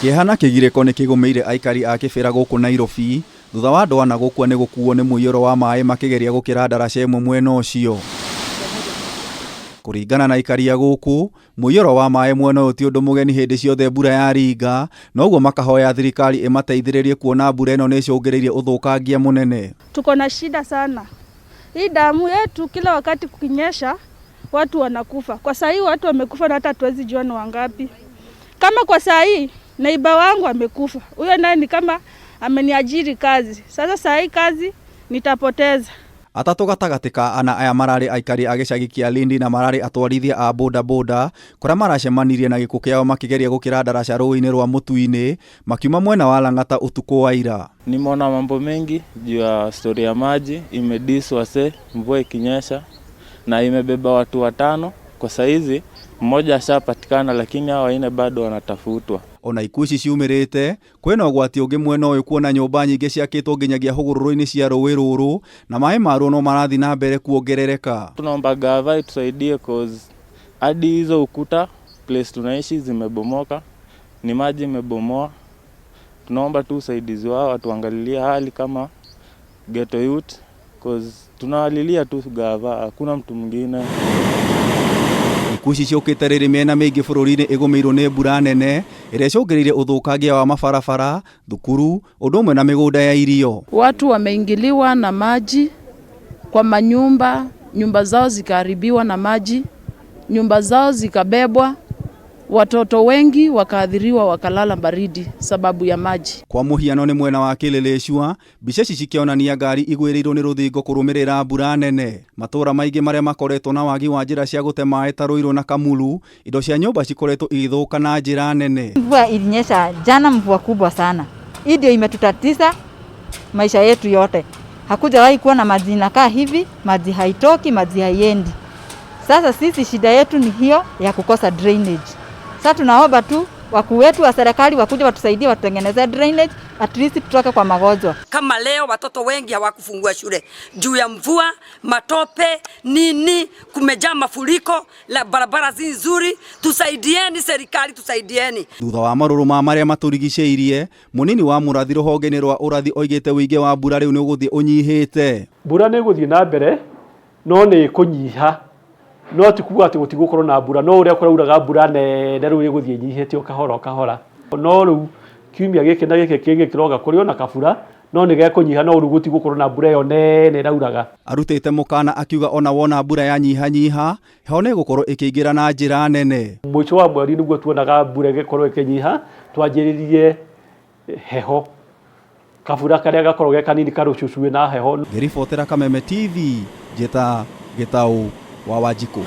Kĩeha na kĩgirĩko nĩ kĩgũmĩire aikari a Kĩbĩra gũkũ Nairobi thutha wa andũ ana gũkua nĩ gũkuo nĩ mũiyũro wa maĩ makĩgeria gũkĩra ndaraca ĩmwe mwena ũcio. Kũringana na aikari a gũkũ, mũiyũro wa maĩ mwena ũyũ ti ũndũ mũgeni hĩndĩ ciothe mbura yaringa, noguo makahoya thirikari ĩmateithĩrĩrie kuona mbura ĩno nĩ ĩcũngĩrĩirie ũthũkangia mũnene. Tuko na shida sana. Hii damu yetu kila wakati kukinyesha watu wanakufa. Kwa saa hii watu wamekufa na hata hatuwezi jua ni wangapi. Kama kwa saa hii neighbour wangu amekufa, huyo naye ni kama ameniajiri kazi. Sasa saa hii kazi nitapoteza. Atatũ gatagatĩ ka ana aya mararĩ aikari a gĩcagi kĩa Lindi na mararĩ atwarithia a bodaboda kũrĩa maracemanirie na gĩkuũ kĩao makĩgeria gũkĩra ndaraca rũĩ-inĩ rwa Mũtui-inĩ makiuma mwena wa Lang'ata ũtukũ wa ira. Nimeona mambo mengi juu ya stori ya maji imedis wase, mvua ikinyesha na imebeba watu watano kwa saizi, mmoja ashapatikana, lakini hao wanne bado wanatafutwa. Ona ikuũ ici ciumĩrĩte kwĩna ũgwati ũngĩ mwena ũyũ kuona nyũmba nyingĩ ciakĩtwo nginyagia hũgũrũrũ-inĩ cia rũĩ rũrũ na maĩ maruo no marathiĩ na mbere kuongerereka. Tunaomba gava itusaidie cause hadi hizo ukuta place tunaishi zimebomoka, ni maji imebomoa. Tunaomba tu usaidizi wao watuangalilie hali kama ghetto youth cause tunawalilia tu gava, hakuna mtu mwingine. Ikuũ ici ciũkĩte rĩrĩ mĩena mĩingĩ bũrũri-inĩ ĩgũmĩirwo nĩ mbura nene ĩrĩa ĩcũngĩrĩirie ũthũkangia wa mabarabara, thukuru, ũndũ ũmwe na mĩgũnda ya irio. Watu wameingiliwa na maji kwa manyumba, nyumba zao zikaharibiwa na maji, nyumba zao zikabebwa, watoto wengi wakaathiriwa wakalala baridi sababu ya maji. Kwa mũhiano nĩ mwena wa Kĩlĩlĩshua, mbica ici cikĩonania ngari igwĩrĩirwo nĩ rũthingo kũrũmĩrĩra mbura nene. Matũra maingĩ marĩa makoretwo na wagi wa njĩra cia gũte maĩ ta Ruiru na Kamulu, indo cia nyũmba cikoretwo igĩthũka na njĩra nene. Mvua ilinyesha jana, mvua kubwa sana. Hii ndio imetutatiza maisha yetu yote. Hakujawahi kuwa na maji inakaa hivi, maji haitoki, maji haiendi. Sasa sisi shida yetu ni hiyo ya kukosa drainage. Sasa tunaomba tu wakuu wetu wa serikali wakuja watusaidie, watutengenezee drainage, at least tutoke kwa magonjwa. Kama leo watoto wengi hawakufungua shule juu ya mvua, matope, nini, kumejaa mafuriko, la barabara si nzuri. Tusaidieni serikali, tusaidieni. Thutha wa marũrũ ma marĩa matũrigicĩirie, mũnini wa mũrathi rũhonge-inĩ rwa ũrathi oigĩte ũingĩ wa mbura rĩu nĩ ũgũthiĩ ũnyihĩte. Mbura nĩ ĩgũthiĩ na mbere no nĩ ĩkũnyiha, no ti kuga atĩ gũtigũkorwo na mbura, no ũrĩa kũrauraga mbura nene rĩu ĩgũthiĩ ĩnyihĩte o kahora o kahora. No rĩu kiumia gĩkĩ na gĩkĩ kĩngĩ kĩroka kũrĩ ona kabura no nĩ gekũnyiha, no rĩu gũtigũkorwo na mbura ĩyo nene ĩrauraga. Arutĩte mũkana akiuga ona wona mbura yanyihanyiha, heho nĩ ĩgũkorwo ĩkĩingĩra na njĩra nene. Mũico wa mweri nĩguo tuonaga mbura ĩgĩkorwo ĩkĩnyiha, twanjĩrĩrie heho, kabura karĩa gakoragwo ge kanini karũcucuĩ na heho. Ngĩribotera Kameme TV, njĩta Gĩtaũ wa Wanjikũ.